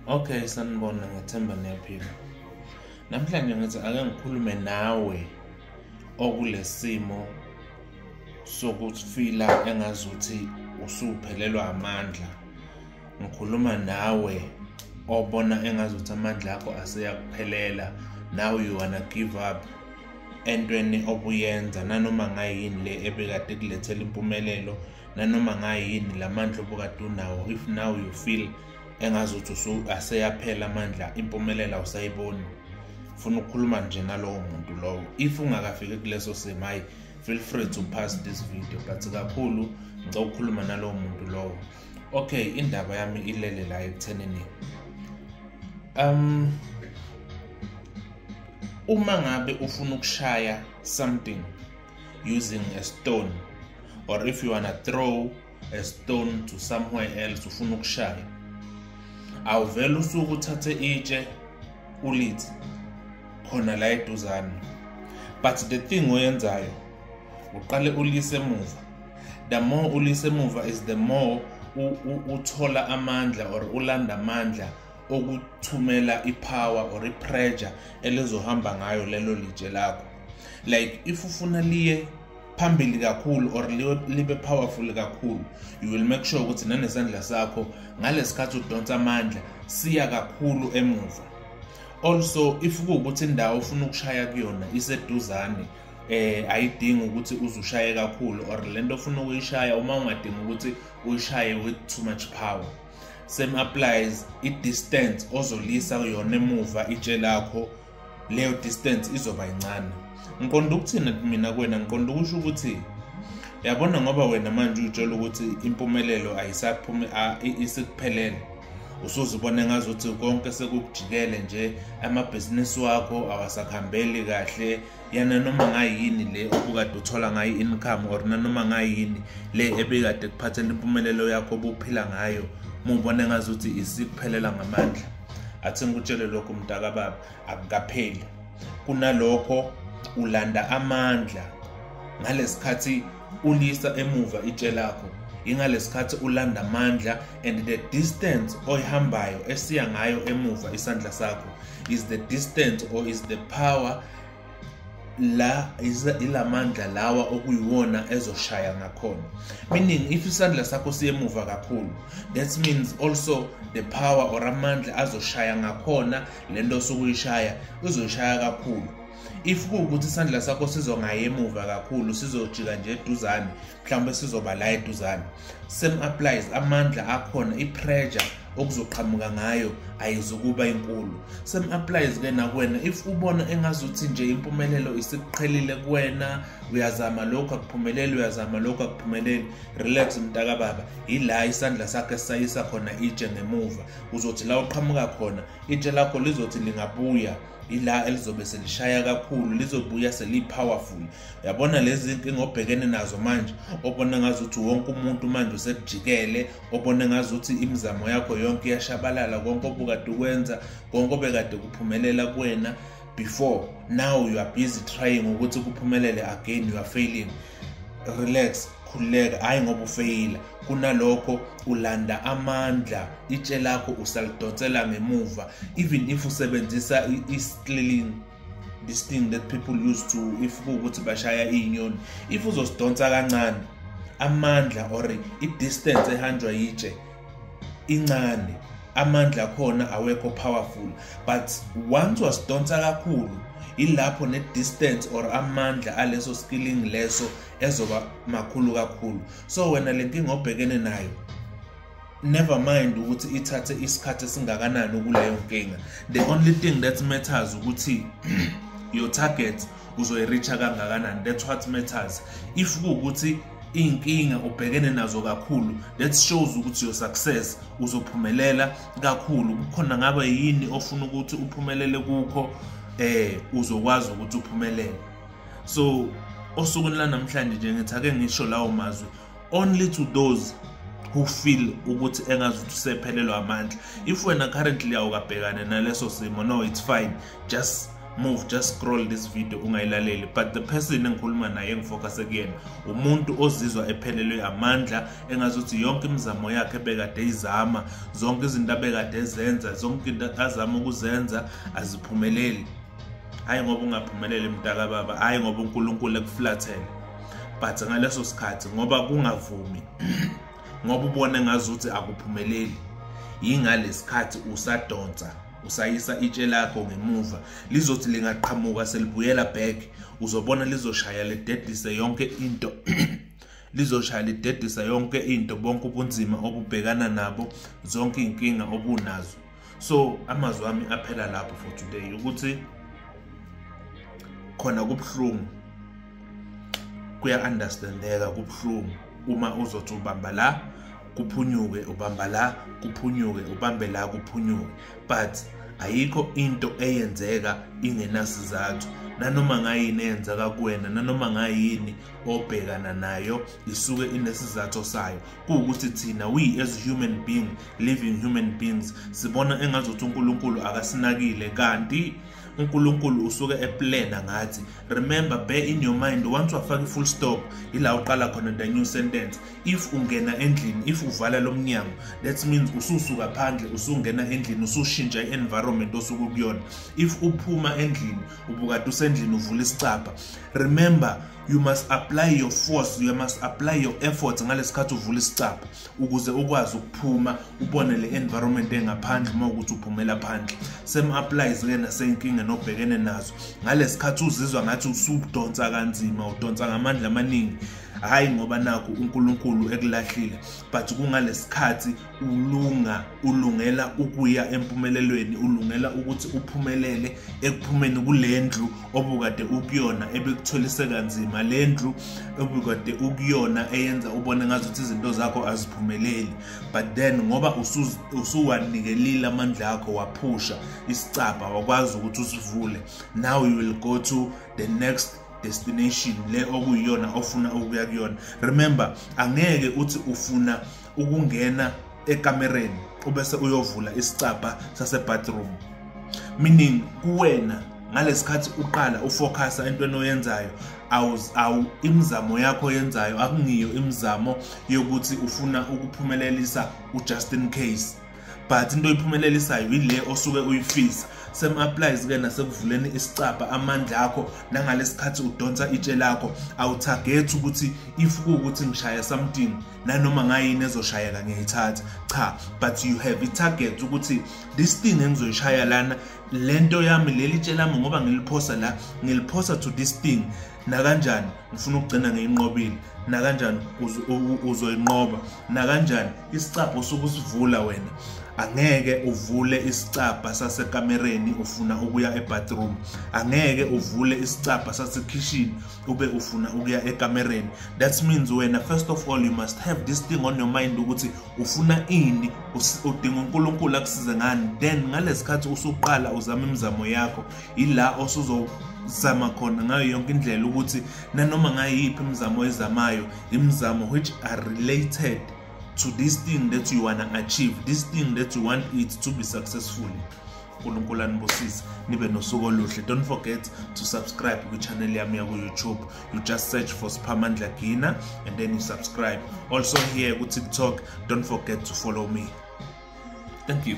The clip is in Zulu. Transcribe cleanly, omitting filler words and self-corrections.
Okay, sanibona, ngethemba niyaphila. Namhlanje ngithi ake ngikhulume nawe okulesimo sokufila engazuthi usuphelelwa amandla. Ngikhuluma nawe obona engazuthi amandla akho aseyakuphelela, now you wanna give up entweni obuyenza nanoma ngayini le ebekade kulethela impumelelo, nanoma ngayini lamandla obukade unawo. If now you feel engazuthi aseyaphela amandla, impumelelo awusayiboni, ufuna ukukhuluma nje nalowo muntu lowo. If ungakafiki kuleso simo, hayi, feel free to pass this video, but kakhulu ngicela ukukhuluma nalowo muntu lowo. Okay, indaba yami ilele la ekuthenini uma ngabe ufuna ukushaya something using a stone, or if you wanna throw a stone to somewhere else, ufuna ukushaya, awuvele usuke uthathe itshe ulithi khona la eduzane, but the thing oyenzayo uqale ulise emuva. The more ulise emuva is the more uthola amandla or ulanda amandla okuthumela ipower or ipressure elizohamba ngayo lelo litshe lakho. Like if ufuna liye phambili kakhulu or libe powerful kakhulu, you will make sure ukuthi nanesandla sakho ngalesikhathi udonsa amandla siya kakhulu emuva. Also, if kuwukuthi indawo ufuna ukushaya kuyona iseduzane, ayidingi ukuthi uzushaye kakhulu, or lento ofuna ukuyishaya uma ungadingi ukuthi uyishaye with too much power. Same applies, i-distance ozolisa yona emuva itshe lakho, leyo distance izoba incane. Ngiqonda ukuthini mina kuwena? Ngiqonda ukusho ukuthi yabona, ngoba wena manje uyitshela ukuthi impumelelo ayisaphumi, isikuphelele, usuzibona ngazuthi konke sekukujikele nje, amabhizinisi wakho awasakuhambeli kahle, yana noma ngayini le obukade uthola ngayo i-income, or nanoma ngayini le ebekade kuphathela impumelelo yakho obuphila ngayo, mubone ngazuthi isikuphelela ngamandla. Athi ngikutshele lokho mntakababa, akukapheli. Kunalokho ulanda amandla ngalesikhathi ulisa emuva itshe lakho, ingalesikhathi ulanda amandla, and the distance oyihambayo esiya ngayo emuva isandla sakho is the distance or is the power la ilamandla lawa okuyiwona ezoshaya ngakhona. Meaning if isandla sakho siyemuva kakhulu, that means also the power or amandla azoshaya ngakhona lento osukuyishaya uzoshaya kakhulu. If kuwukuthi isandla sakho sizongaya emuva kakhulu, sizojika nje eduzane, mhlawumbe sizoba la eduzane, same applies, amandla akhona, i-pressure okuzoqhamuka ngayo ayizukuba inkulu. Same applies ke nakuwena, if ubona engazuthi nje impumelelo isikuqhelile kuwena, uyazama lokhu akuphumeleli, uyazama lokhu akuphumeleli, relax mntakababa, ila isandla sakho esisayisa khona itshe ngemuva. Uzothi la uqhamuka khona itshe lakho lizothi lingabuya, ila elizobe selishaya kakhulu, lizobuya seli-powerful. Uyabona lezi inkinga obhekene nazo manje, obona ngazuthi wonke umuntu manje usekujikele, obona ngazuthi imizamo yakho yonke iyashabalala, konke obukade ukwenza, konke obekade kuphumelela kuwena before, now you are busy trying ukuthi kuphumelele again, you are failing. Relax, khululeka, hayi ngoba ufeyila. Kunalokho ulanda amandla, itshe lakho usalidonsela ngemuva, even if usebenzisa i-sling, this thing that people use to, if kuwukuthi bashaya iy'nyoni, if uzosidonsa kancane amandla or i-distance ehanjwa yitshe incane, amandla akhona awekho powerful, but once wasidonsa kakhulu, ilapho ne-distance or amandla aleso skilling leso ezoba makhulu kakhulu. So wena le nkinga obhekene nayo, never mind ukuthi ithathe isikhathi esingakanani kuleyo nkinga, the only thing that matters ukuthi your target uzoyi-reacha kangakanani, that's what matters. If kuwukuthi iy'nkinga ubhekene nazo kakhulu, that shows ukuthi your success, uzophumelela kakhulu kukhona ngabe yini ofuna ukuthi uphumelele kukho, uzokwazi ukuthi uphumelele. So osukwini lanamhlanje nje ngithi ake ngisho lawo mazwi only to those who feel ukuthi engazuthi usephelelwa amandla. If wena currently awukabhekane naleso simo, no, it's fine, just move, just scroll this video ungayilaleli. But the person engikhuluma naye engifocus kuyena umuntu ozizwa ephelelwe amandla, engazuthi yonke imizamo yakhe ebekade izama, zonke izinto abekade ezenza, zonke into azama ukuzenza aziphumeleli. Hayi ngoba ungaphumeleli mntaka baba, hayi ngoba uNkulunkulu ekuflathele, but ngaleso sikhathi ngoba kungavumi, ngoba ubone ngazuthi akuphumeleli, yingalesikhathi usadonsa, usayisa itshe lakho ngemuva, lizothi lingaqhamuka selibuyela back, uzobona lizoshaya lidedise yonke into lizoshaya lidedisa yonke into, bonke ubunzima obubhekana nabo, zonke inkinga obunazo. So amazwi ami aphela lapho for today, ukuthi khona kubuhlungu, kuya understandeka kubuhlungu uma uzothi ubamba la kuphunyuke, ubamba la kuphunyuke, ubambe la kuphunyuke, but ayikho into eyenzeka ingenasizathu. Nanoma ngayini eyenzeka kuwena, nanoma ngayini obhekana nayo, isuke inesizathu sayo. Kuwukuthi thina we as human being, living human beings, sibona engazuthi uNkulunkulu akasinakile, kanti uNkulunkulu usuke eplana ngathi. Remember, bear in your mind, once wafaka full stop, ila uqala khona the new sentence. If ungena endlini, if uvala lo mnyango, that means ususuka phandle, usungena endlini, usushintsha i-environment osuke kuyona. If uphuma endlini, ubukade usendlini uvula isicabha, remember you must apply your force, you must apply your efforts ngalesikhathi uvula isicabha ukuze ukwazi ukuphuma ubone le environment engaphandle uma ukuthi uphumela phandle. Same applies ke naseyinkinga nobhekene nazo. Ngalesikhathi uzizwa ngathi usudonsa kanzima, udonsa ngamandla amaningi, hayi ngoba nakho uNkulunkulu ekulahlile, but kungalesikhathi ulungela ukuya empumelelweni, ulungela ukuthi uphumelele ekuphumeni kulendlu obukade ukuyona ebekutholise kanzima, lendlu obukade ukuyona eyenza ubone ngazuthi izinto zakho aziphumeleli. But then ngoba usuwanikelile amandla akho, waphusha isicabha, wakwazi ukuthi usivule, now you will go to the next destination le okuyiyona ofuna ukuya kuyona. Remember, angeke uthi ufuna ukungena ekamereni ubese uyovula isicabha sase bathroom, meaning kuwena ngalesikhathi uqala ufocusa entweni oyenzayo, imizamo yakho oyenzayo akungiyo imizamo yokuthi ufuna ukuphumelelisa uJust in case, but into oyiphumelelisayo ile osuke uyifisa. Same applies ke nasekuvuleni isicabha, amandla akho nangalesikhathi udonsa itshe lakho, awutarget ukuthi if kuwukuthi ngishaya something nanoma ngayini ezoshayeka ngiyayithatha, cha, but you have a target ukuthi this thing engizoyishaya lana, lento yami, leli tshe lami ngoba ngiliphosa la, ngiliphosa to this thing, nakanjani ngifuna ukugcina ngiyinqobile, nakanjani uzoyinqoba, nakanjani isicabha osuke usivula wena. Angeke uvule isicabha sasekamereni ufuna ukuya ebathroom, angeke uvule isicabha sasekitchen ube ufuna ukuya ekamereni. That means wena first of all you must have this thing on your mind ukuthi ufuna ini, udinga uNkulunkulu akusize ngani. Then ngalesikhathi usuqala uzama imizamo yakho, ila osuzozama khona ngayo yonke indlela ukuthi nanoma ngayiphi imizamo ezamayo, imizamo which are related to this thing that you wanna achieve, this thing that you want it to be successful. uNkulunkulu anibusise, nibe nosuku oluhle. Don't forget to subscribe kwi-channel yami yaku YouTube. You just search for Siphamandla Gina and then you subscribe. Also here ku TikTok, don't forget to follow me. Thank you.